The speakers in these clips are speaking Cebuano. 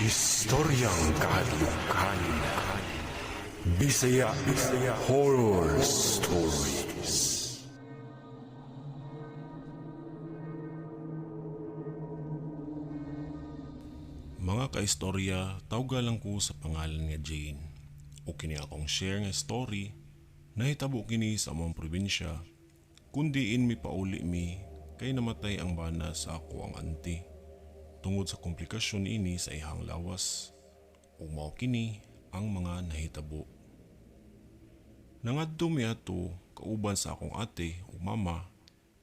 Historyang kahadlukan. Bisaya Horror Stories. Mga kaistorya, tawga lang ko sa pangalan nga Jane. O kini akong share nga story, nahitabo kini sa among probinsya, kundiin mi pauli mi kay namatay ang bana sa ako ang auntie. Tungod sa komplikasyon ini sa ihang lawas. Ug mao kini ang mga nahitabo. Nangadto mi ato kauban sa akong ate ug mama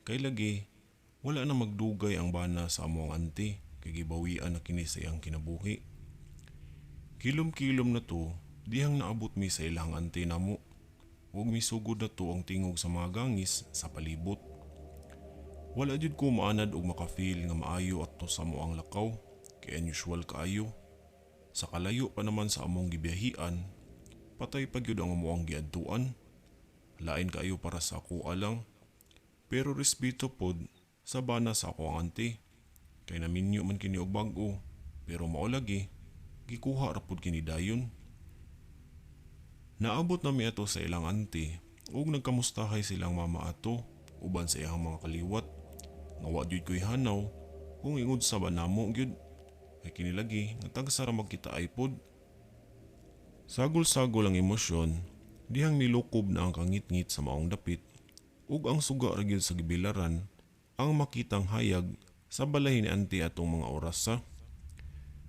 kay lagi wala na magdugay ang bana sa among auntie kay gibawian na kini sa iyang kinabuhi. Kilom-kilom na to dihang naabot mi sa ilang auntie namo. Ug misugod na to ang tingog sa mga gangis sa palibot. Wala jud ko maanad og makafeel nga maayo adto sa amo ang lakaw kay unusual kaayo. Sa kalayo pa naman sa among gibiyahian, patay pa gyud ang amo ang giadtuan. Lain kaayo para sa ako alang, pero respeto pod sa bana sa ako ang auntie. Kay naminyo man kini og bag-o, pero mao lagi gikuha ra pod kini dayon. Naabot na mi ato sa ilang auntie ug nagkamustahay silang mama ato uban sa iyang mga kaliwat. Nga wa gyud ko'y hanaw kung ingod sa ba namo gyud kay kini lagi nga tagsa ra magkita ay pod. Sagol-sagol ang emosyon dihang milukob na ang kangitngit sa maong dapit ug ang suga ra gyud sa gibilaran ang makitang hayag sa balay ni auntie atong mga orasa.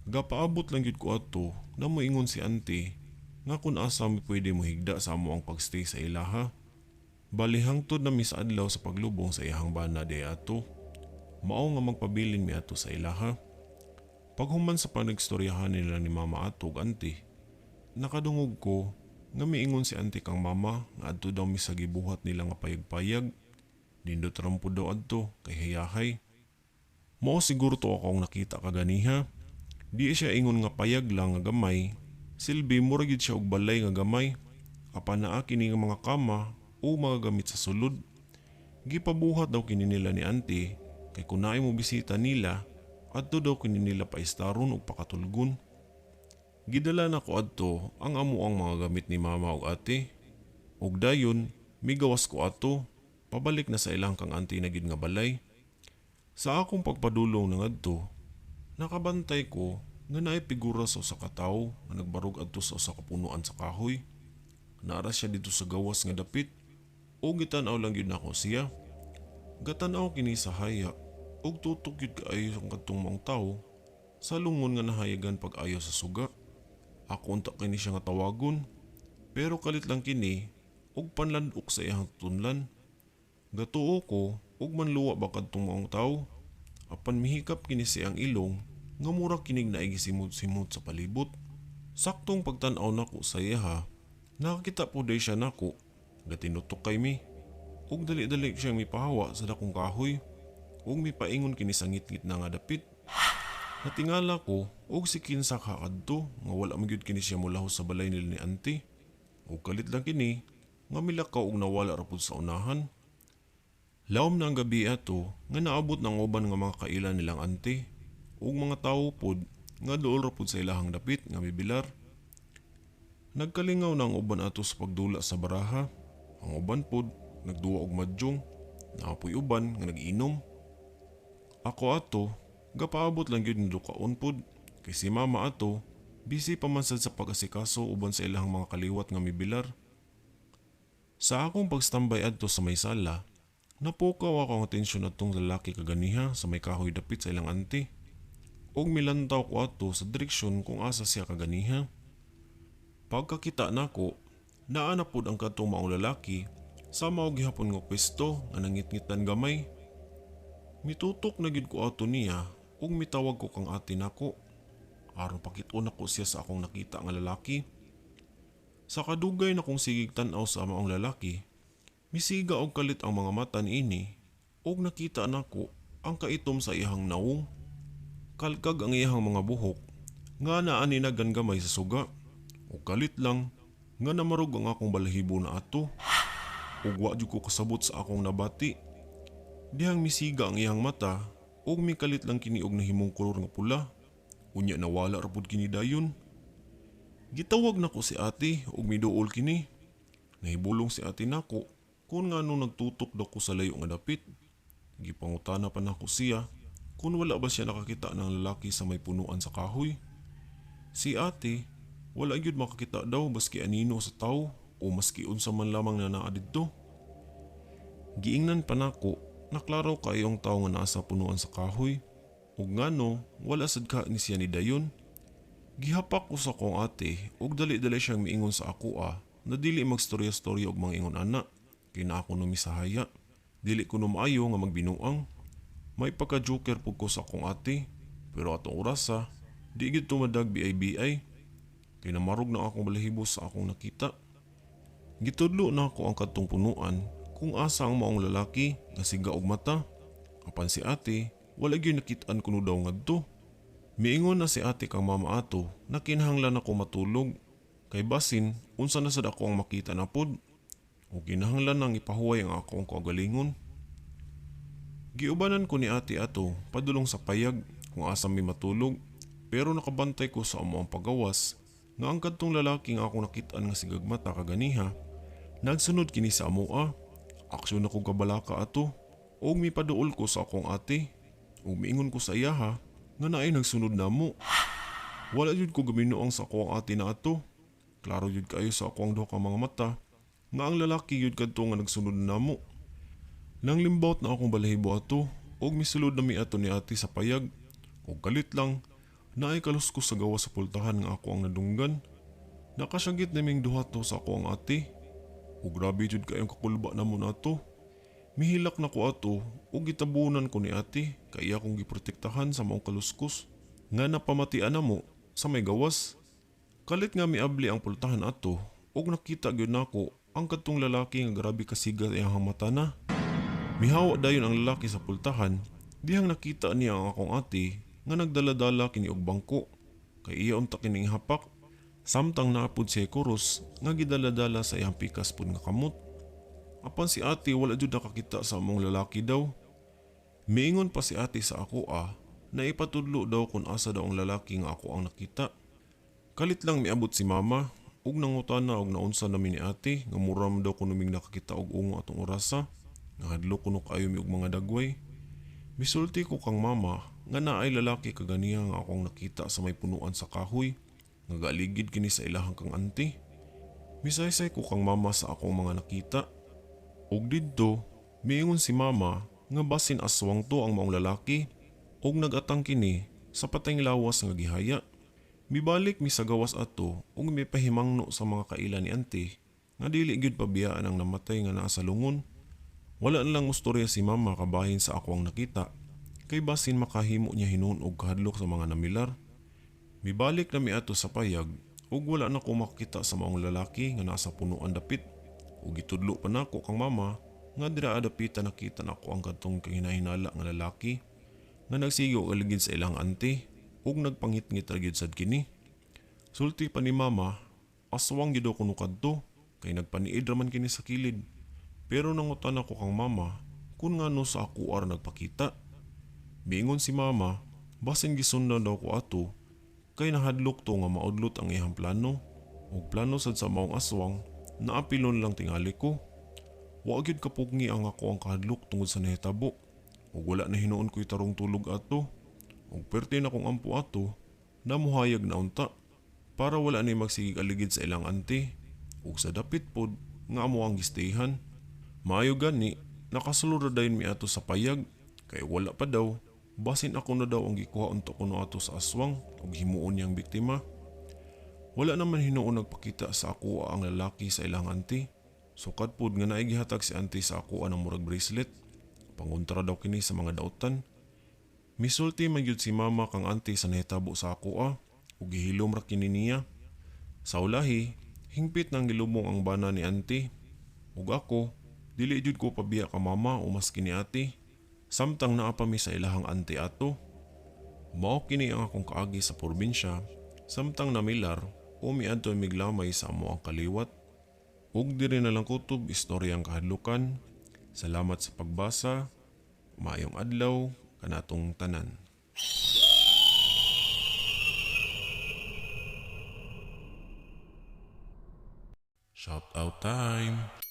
Gapaabot lang gyud ko ato na moingon si auntie nga kun asa mi pwede mohigda sa amo ang pagstay sa ilaha. Bali hangtod na mi sa adlaw sa paglubong sa iyahang bana di ato. Mao nga magpabilin mi ato sa ilaha. Paghuman sa panagstoryahan nila ni mama ato ug auntie, nakadungog ko nga miingon si auntie kang mama nga adto daw mi sa gibuhat nila nga payag-payag. Nindot ra pud daw adto kay hayahay. Mao siguro to akong nakita kaganiha. Di siya ingon nga payag lang nga gamay. Silbi mura gyud siya og balay nga gamay. Apan naa kini nga mga kama o mga gamit sa sulod. Gipabuhat daw kini nila ni auntie kay kun naay mo bisita nila adto daw kini nila paistaron og pakatulgon. Gidala nako adto ang amo ang mga gamit ni mama ug ate. Ug dayon migawas ko ato pabalik na sa ilang kang auntie na gid nga balay. Sa akong pagpadulong nangadto, nakabantay ko nga naay figura sa usa ka tawo nga nagbarog adto sa usa ka punuan sa kahoy. Naara siya dito sa gawas nga dapit o gitan-aw lang gyud nako siya. Gatan-aw kini sa haya ug tutok gyud kaayo ang kadtong maong tawo sa lungon nga nahayagan pag-ayo sa suga. Ako unta kini siya nga tawagon, pero kalit lang kini ug panlandok sa iyang tunlan. Gatuo ko ug manluwa ba kadtong maong tawo. Apan mihikap kini sa iyang ilong nga mura kinig naay gisimot-simot sa palibot. Saktong pagtan-aw nako sa iyaha, nakakita po day siya nako, gatinutok kay mi. Ug dali-dali siyang mipahawa sa dakong kahoy, ug mipaingon kini sa ngitngit na nga dapit. Natingala ko og si kinsa ka kadto nga wala man gyud kini siya molahos sa balay nila ni auntie. Ug kalit lang kini nga milakaw og nawala ra pud sa unahan. Lawom na ang gabi ato nga naabot ng uban nga mga kaila nilang auntie ug mga tawo pod nga duol ra pud sa ilahang dapit nga mibilar. Nagkalingaw na ang uban ato sa pagdula sa baraha. Ang uban pod nagduwa og mahjong, naapoy uban nga nag-inom. Ako ato gapaabot lang gyud nga dukaon pod kay si mama ato busy pa man sad sa pag-asikaso uban sa ilahang mga kaliwat nga mibilar. Sa akong pagstambay adto sa may sala, napukaw ako ang atensyon atong lalaki kaganiha sa may kahoy dapit sa ilang auntie. Og milantaw ko ato sa direksyon kung asa siya kaganiha. Pagkakita nako, naa na pod ang kadtong maong lalaki sa mao gihapon nga pwesto nga nangitngitan gamay. Mitutok na gyud ko ato niya ug mitawag ko kang ate nako. Aron pakit-on nako siya sa akong nakita nga lalaki. Sa kadugay na kong sigig tan-aw sa maong lalaki, misiga og kalit ang mga mata niini ug nakita nako ang kaitom sa iyahang nawong. Kalkag ang iyahang mga buhok nga naa ni nagan gamay sa suga. Ug kalit lang nga namarog ang akong balahibo na ato. Ug wa jud ko kasabot sa akong nabati. Dihang misiga ang iyang mata ug mikalit lang kini og nahimong kolor nga pula. Unya nawala ra pud kini dayon. Gitawag nako si ate ug miduol kini. Nahibulong si ate nako kung ngano nagtutok daw ko sa layo nga dapit. Gipangutana pa nako siya kung wala ba siya nakakita ng lalaki sa may punuan sa kahoy. Si ate, wala gyud makakita daw baski anino sa tawo o maski unsa man lamang na naa didto. Giingnan pa nako na klaro kaayo ang tawo nga naa sa punuan sa kahoy ug ngano wala sad ka ni siya ni dayon. Gihapak ko sa akong ate ug dali-dali siyang miingon sa ako na dili magstorya-storya og mga ingon ana kay naa kuno mi sa haya. Dili kuno maayo nga magbinuang. May pagka-joker pud ko sa akong ate pero atong orasa di gyud tumadag BI-BI kay namarog na akong balahibo sa akong nakita. Gitudlo na ako ang kadtong punuan kung asa ang maong lalaki nga siga og mata. Apan si ate wala gyud nakit-an kuno daw ngadto. Miingon na si ate kang mama ato na kinahanglan ako matulog kay basin unsa na sad ako ang makita na pod o kinahanglan nang ipahuway ang akong kaugalingon. Giubanan ko ni ate ato padulong sa payag kung asa mi matulog pero nakabantay ko sa amo ang pagawas nga ang kadtong lalaki nga akong nakit-an nga sigag mata kaganiha nagsunod kini sa amoa. Aksyon ako kabalaka ato og mipaduol ko sa akong ate ug miingon ko sa iyaha nga naay nagsunod namo. Wala jud ko gaminuang sa akong ate na ato. Klaro jud kaayo sa akong duha ka mga mata nga ang lalaki jud kadto nga nagsunod namo. Nang limbawt na akong balahibo ato og misulod na mi ato ni ate sa payag og kalit lang naay kaluskos sa gawas sa pultahan nga ako ang nadunggan. Nakasyagit naming duha to sa ako ang ate. Og grabe jud kaayong kakulba namo nato. Mihilak na ko ato og gitabunan ko ni ate kay iya akong giprotektahan sa maong kaluskos nga napamatian namo sa may gawas. Kalit nga miabli ang pultahan ato og nakita gyud nako ang kadtong lalaki nga grabe kasiga iyang mata na. Mihawa dayon ang lalaki sa pultahan dihang nakita niya ang akong ate nga nagdala-dala kini og bangko kay iya unta kining hapak samtang naapod siya kuros nga gidala-dala sa iyang pikas pud nga kamot. Apan si ate wala jud nakakita sa among lalaki daw. Miingon pa si ate sa ako na ipatudlo daw kung asa daw ang lalaki nga ako ang nakita. Kalit lang miabot si mama ug nangutana og naunsa nami ni ate nga mura man daw kuno ming nakakita og ungo atong orasa. Nahadlok kuno kaayo mi og mga dagway. Misulti ko kang mama nga naay lalaki kaganiha nga akong nakita sa may punuan sa kahoy nga gaaligid kini sa ilahang kang ante. Misaysay ko kang mama sa akong mga nakita. Ug didto, miingon si mama nga basin aswang to ang maong lalaki ug nagatang kini sa patayng lawas nga gihaya. Mibalik mi sa gawas ato ug mipahimangno sa mga kaila ni ante nga dili gyud pabiyaan ang namatay nga naa sa lungon. Wala na lang mustorya si mama kabahin sa ako ang nakita kay basin makahimo niya hinuon og kahadlok sa mga namilar. Mibalik na mi ato sa payag ug wala na ko makakita sa maong lalaki nga nasa punuan dapit. Ug gitudlo pa nako kang mama nga dira dapitan nakita nako ang kadtong kahinahinala nga lalaki nga nagsigo aligid sa ilang ante ug nagpangitngit ra gyud sad kini. Sulti pa ni mama, aswang gyud kuno kadto kay nagpaniid ra man kini sa kilid. Pero nangutan ako kang mama kung ngano sa ako ara nagpakita. Miingon si mama, basin gisundan daw ko ato kay nahadlok to nga maudlot ang iyang plano ug plano sad sa maong aswang na apilon lang tingali ko. Wa gyud kapugni ang ako ang kahadlok tungod sa nahitabo ug wala na hinuon ko'y tarong tulog ato. Ug perti na kong ampo ato na muhayag na unta para wala ni magsigig aligid sa ilang ante ug sa dapit pod nga amo ang gistayhan. Maayo gani nakasulod ra dayon mi ato sa payag kay wala pa daw basin ako na daw ang gikuha unta kuno ato sa aswang ug himuon niyang biktima. Wala naman hinuon nagpakita sa ako ang lalaki sa ilang ante. Sukad pod nga naay gihatag si ante sa ako ang murag bracelet. Pangontra daw kini sa mga dautan. Misulti man gyud si mama kang ante sa nahitabo sa ako ug gihilom ra kini niya. Sa ulahi, hingpit nang gilubong ang bana ni ante. Ug ako, dili jud ko pabiya ka mama o maski ni ate. Samtang naa pa mi sa ilahang ante ato. Mao kini ang akong kaagi sa probinsya, samtang namilar o miadto miglamay sa amo ang kaliwat. Ug diri na lang kutob istoryang kahadlukan. Salamat sa pagbasa. Maayong adlaw kanatong tanan. Shout out time!